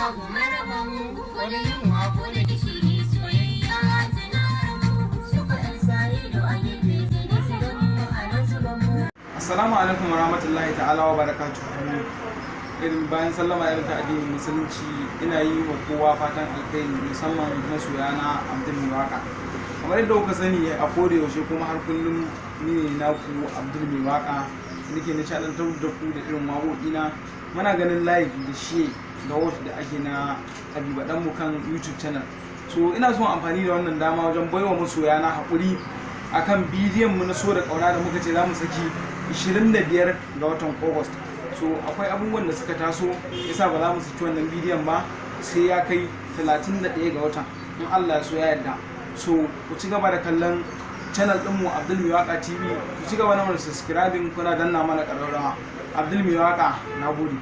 Babu maraba mu ko da yunwa ko da gishiri, soyayya tana rabu su ko 'yan sa ido a gefe, sai dai su gan mu a nan su ban mu. Assalamu alaikum warahmatullahi ta'ala wa barakatuhu. Irin bayan sallama irin ta addinin Musulunci, ina yi wa kowa fatan alkhairi, musamman masoya na Abdul Mai Waka. Kamar yadda kuka sani, a koda yaushe kuma har kullum, ni ne naku Abdul Mai Waka, nake nishadantar da ku da irin waƙoƙina. Muna ganin like da share da watch da ake na Habiba dan mu kan YouTube channel. So ina son amfani da wannan dama wajen baiwa masoya na haƙuri akan bidiyon mu na So da Ƙauna da muka ce za mu saki 25 ga watan August. So akwai abubuwan da suka taso yasa ba za mu saki wannan bidiyon ba sai ya kai 31 ga watan, in Allah ya so ya yarda. So ku ci gaba da kallon channel ɗinmu, Abdul Mai Waka TV. Ku ci gaba da mana subscribing, kuna danna mana ƙararrawa. Abdul Mai Waka, na gode.